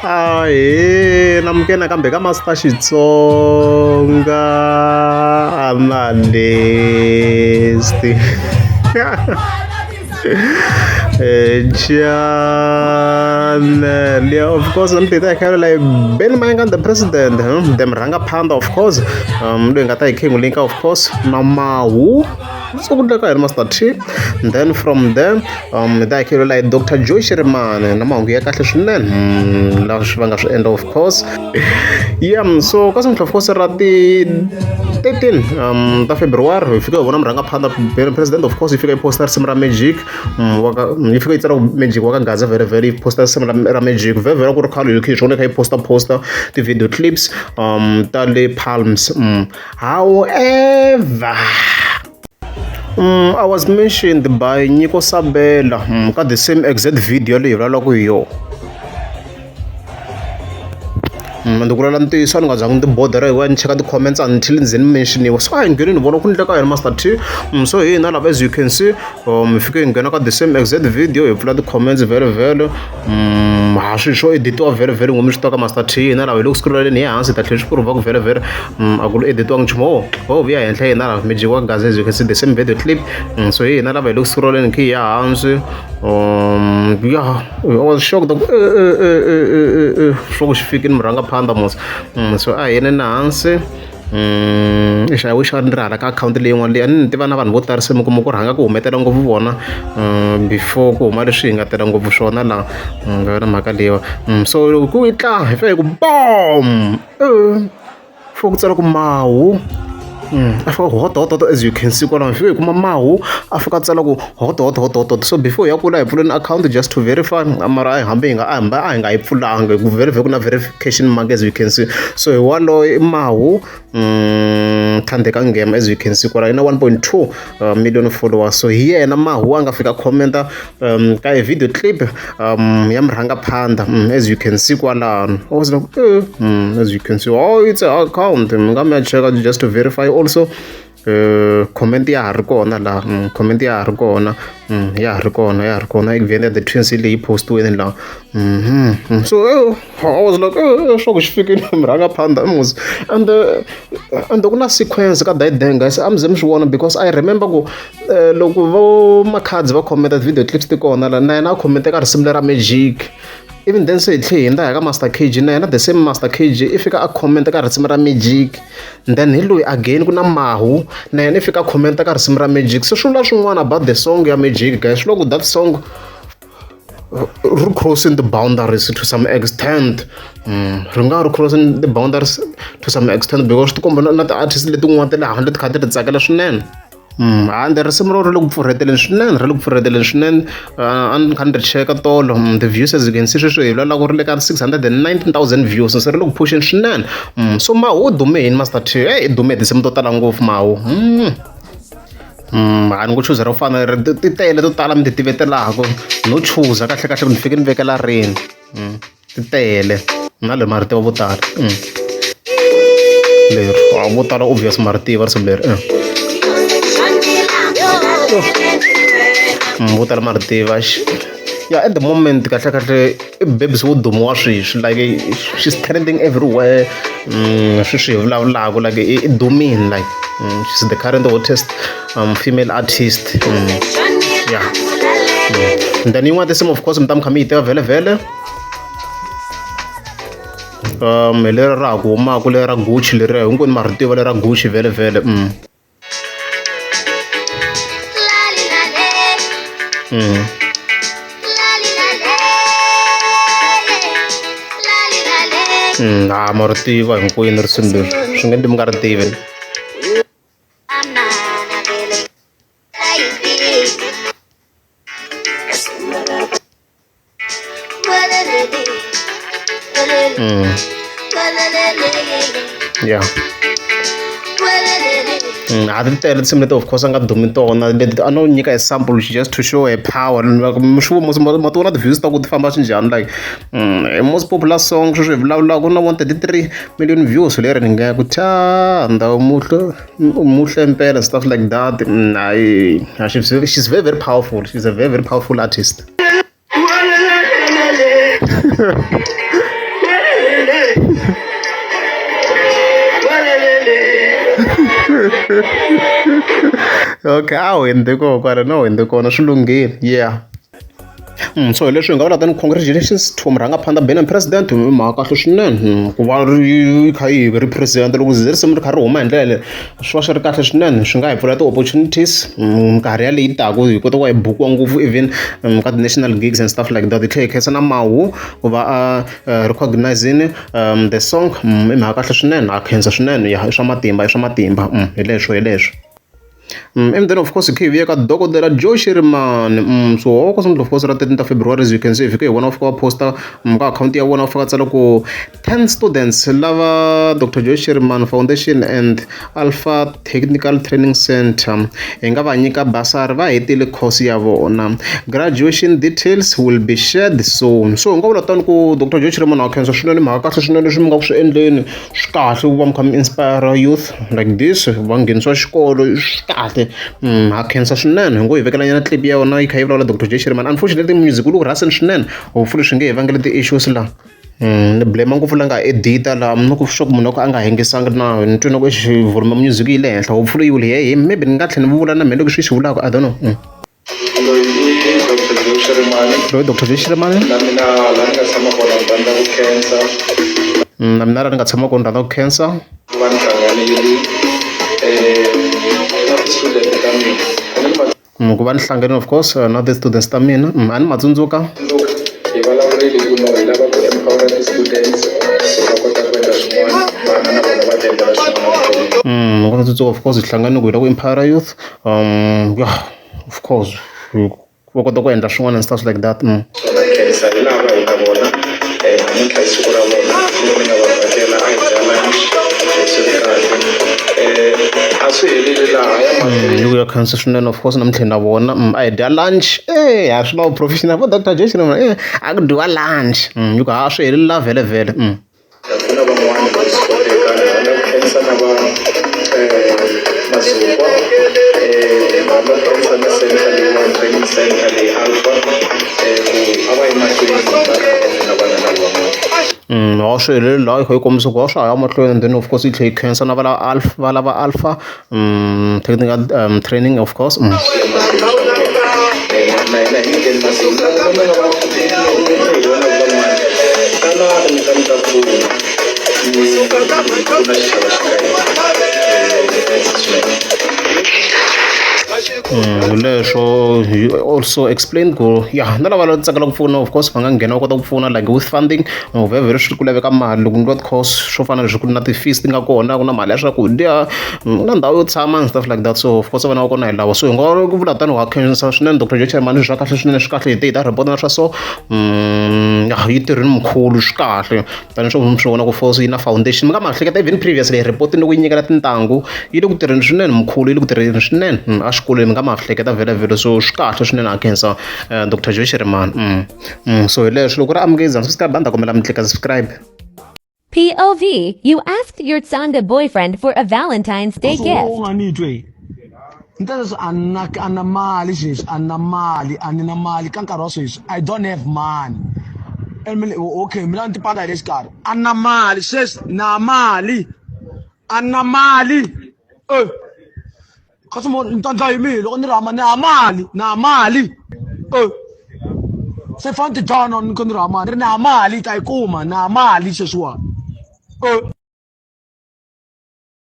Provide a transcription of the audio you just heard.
Ahee namukela nakambe ka Master Xitsonga Analyst channel yeah, of course na mutita hi like Ben Mayengani the president the murhangaphandha of course loyi nga ta hi khe hi n'wi linka of course na Mahu so ku ndleka yena Master T and then from there hi ta hi khe like Dr Joe Shirimani na mahungu ya kahle swinene laha swi va nga swi endla of course yeah so ka namuntlha of course ra ti 13 ta February hi fika hi vona murhangaphandha president of course yi fika yi posta risimu ra Magic wa ka yi fika yi tsala ku Magic wa ka Gaza very very yi posta risimu ra Magic very very ku ri khale hi khe hi swi vona yi kha yi posta posta ti-video clips ta le Palms however I was mentioned by Nyiko Sabela ka the same exact video leyi hi vulavulaka hi yona. Ni ku vulavula ntiyiso a ni nga zangi ni ti bodhela hi ku ya ni cheka ti-comments until ni ze ni mention-iwa so a hi ngheni ni vona ku endleka yini Master T so hi hina lava as you can see hi fike hi nghena ka the same exact video hi pfula ti-comments vhele vhele ha swilo swo editiwa vhele vhele ngomu swi tiva ka Master T hina lava hi le ku scroll-eleni hi hansi hi ta tlhela swi prove ku vhele vhele a ku lo editiwanga nchumu ho ho vuya henhla hina lava Magic wa Gaza as you can see the same video clip so hi hina lava hi le ku scroll-eleni khe hi ya hansi yeah I was shocked ku swa ku xi fikini murhangaphandha mos so a hi yeni na hansi exi I wish a ni ri hala ka akhawunti leyin'wana leyi a ni tiva na vanhu vo tala se mi kuma ku rhanga ku humetela ngopfu vona before ku huma leswi hi nga tela ngopfu swona laha nga yona mhaka leyiwa so ku yi tla hi fike hi ku bom fike ku tsala ku Mahu a fika ku hot hot hot as you can see kwalaho hi fike hi kuma Mahu a fika a tsala ku hot hot hot hot hot so before hi ya kula hi pfuleni akhawunti just to verify mara a hambi hi nga hambi a hi nga yi pfulanga hi ku verify ku na verification mark as you can see so hi waloye i Mahu Thandeka Ngema as you can see kwalaho i na 1.2 million followers so hi yena Mahu a nga fika commenta ka a video clip ya murhangaphandha as you can see kwalano I was like as you can see oh it's a account mi nga mi ya cheka just to verify also comment ya ha ri kona laha comment ya ha ri kona ya ha ri kona ya ha ri kona even the twins leyi postiweni laha so I was like swa ku xi fikile murhangaphandha mos and and ku na sequence ka that day guys a mi ze mi swi vona because I remember ku loko vo Makhadzi va comment video clips ti kona la na yena a comment ka risimu lera Magic even then se hi tlhe hi hundza hi ka Master KG na yena the same Master KG i fika a comment ka risimu ra Magic then hi loyi again ku na Mahu na yena i fika a comment ka risimu ra Magic se swi vula swin'wana about the song ya Magic guys swi vula ku that song ri crossing the boundaries to some extent ri nga ri crossing the boundaries to some extent because swi tikomba na ti-artist letin'wana ta le handle ti kha ti ri tsakela swinene ende risimu ro ri le ku pfurheteleni swinene ri le ku pfurheteleni swinene a ni kha ni ri cheka tolo the views as you can see sweswi hi vulavula ku ri le ka 619,000 views se ri le ku phusheni swinene so Mahu u dume yini Master T i dume hi tinsimu to tala ngopfu Mahu a ni ngo chuza ro fana ti tele to tala mi ti tivetelaku no chuza kahle kahle ku ni fike ni vekela rini ti tele na leri ma ri tiva vo tala leri vo tala obvious ma ri tiva risimu leri vo tala ma ri tiva yeah at the moment kahle kahle i Babes wo duma wa sweswi like she's trending everywhere sweswi hi vulavulaka like i dumile like she's the current hottest female artist yeah and then yin'wana tinsimu of course mi ta mi kha mi yi tiva vhele vhele hi leri ra ha ku humaka leri ra Gucci leriya hinkwenu ma ri tiva leri ra Gucci vhele vhele ha ma ri tiva hinkwenu risimu leri swi nge endli mi nga ri tivi. Yeah a ti tele tinsimu leti of course a nga dumi tona leti a no nyika example just to show her power swi ma ti vona ti-views ta ku ti famba swi njhani like most popular song sweswi hi vulavulaka na 133 million views leri ni nga ku thanda muhle muhle mpela stuff like that she's very very powerful she's a very very powerful artist. Okay, a wu hundzi kona kwala no hundzi kona swi lunghile, yeah. So hi leswi hi nga vula tani congratulations to murhangaphandha Benny President hi mhaka kahle swinene ku va ri kha yi represent loko ze risimu ri kha ri huma hi ndlela leyi swi va swi ri kahle swinene swi nga hi pfula ti-opportunities minkarhi ya leyi taka hi kota ku va hi bukiwa ngopfu even ka ti-national gigs and stuff like that hi tlhela hi khensa na Mawu ku va a recognizing the song i mhaka kahle swinene ha khensa swinene ya i swa matimba i swa matimba hi leswo hi leswo. And then of course hi khe hi vuya ka dokodela Joe Shirimani so of course of course ra 13 ta February as you can see hi fike hi vona va fika va posta ka akhawunti ya vona va fika tsala ku 10 students lava Dr Joe Shirimani Foundation and Alpha Technical Training Center hi nga va nyika basari va hetile course ya vona graduation details will be shared soon so hi nga vula tani ku Dr Joe Shirimani ha khensa swinene mhaka kahle swinene leswi mi nga ku swi endleni swi kahle ku va mi kha mi inspire youth like this va nghenisiwa xikolo swi kahle ha khensa swinene hi ngo hi vekela nyana clip ya yona yi kha yi vulavula Dr J Shirimani unfortunately music wu le ku rhaseni swinene hopefully swi nge hi vangeli ti-issues la ni blame ngopfu la nga edita la ni ku sure ku munhu wa ku a nga yingisanga na ni twe na ku volume ya music yi le henhla hopefully yi will hear him maybe ni nga tlhela ni vula na mina loko swi xi vulaka I don't know. Loyi i Dr Joe Shirimani. Loyi Dr Joe Shirimani. Na mina laha ni nga tshama kona ni rhandza ku khensa. Na mina laha ni nga tshama kona ni rhandza ku khensa. Ku va ni hlanganile na ti-student ta mina. Ku va ni hlanganile of course na ti-students ta mina a ni ma tsundzuka. Hi vulavurile hi ku no hi lava ku empower ti-students ku va kota ku endla swin'wana vana na vona va ti endlela swin'wana evuton'wini. Loko ni tsundzuka of course hi hlanganile ku hi lava ku empower youth yeah. Of course va kota ku endla swin'wana and stuff like that. So na khensa hi lava hi na vona namuntlha i siku ra vona leri ni nga va vhakela a hi dya lunch swi ri kahle a swi heleli laha ya mahlweni. Yi ya khensa swinene of course namuntlha hi na vona a hi dya lunch e ha swi lava professional vo Doctor Joe Shirimani a ku dyiwa lunch yi ku ha swi heleli la vhele vhele. Ku na van'wana va swi koteka ni rhandza ku khensa na va Mazukwa ni rhandza ku khensa na center leyiwani training center leyi Alpha ku a va yi mahlweni va pfuna vana lava van'wana. Ha swi heleli laha yi kha yi kombisa ku a swa ha ya mahlweni and then of course yi tlhela yi khensa na va la Alpha va lava Alpha technical training of course. Na hina hi nyikeni masiku lava nga va hi vona van'wana tala mi ta mi ta pfuna mi pfuna xixava xa ka hina swinene. Leswo he also explained ku ya na lava tsakelaka ku pfuna of course va nga nghena va kota ku pfuna like with funding vhele swi ku laveka mali loko ndliwa ti-course swo fana na leswi ku na ti-fees ti nga kona ku na mali ya swakudya na ndhawu yo tshama and stuff like that so of course vana va kona hi lava so hi nga ku vula tani wa khensa swinene Dr Joe Shirimani swa kahle swinene swi kahle hi te hi ta report na swa so ya yi tirhini mkhulu swi kahle tani swo swi vona ku force yi na foundation mi nga ma hleketa even previously hi report loko yi nyikela tintangu yi le ku tirheni swinene mkhulu yi le ku tirheni swinene exikolweni mi nga ma hleketa vhele vhele so swi kahle swinene a khensa Dr Joe Shirimani so hi leswo loko ri amukeza subscribe a ni ta kombela mi tlika subscribe. POV, you asked your Tsonga boyfriend for a Valentine's Day gift. U nga ni twe ni ta leswi a na a na mali sweswi a na mali a ni na mali ka nkarhi wa sweswi I don't have money and mina okay mina ni tipanda hi le xikarhi a na mali sweswi na mali a na mali eh kasi mo ni ta ndla yi mina loko ni ri hama ni ha mali na ha mali eh se fane ti dlaya ni ko ni ri hama ni ri na ha mali ta yi kuma na ha mali sweswiwani eh.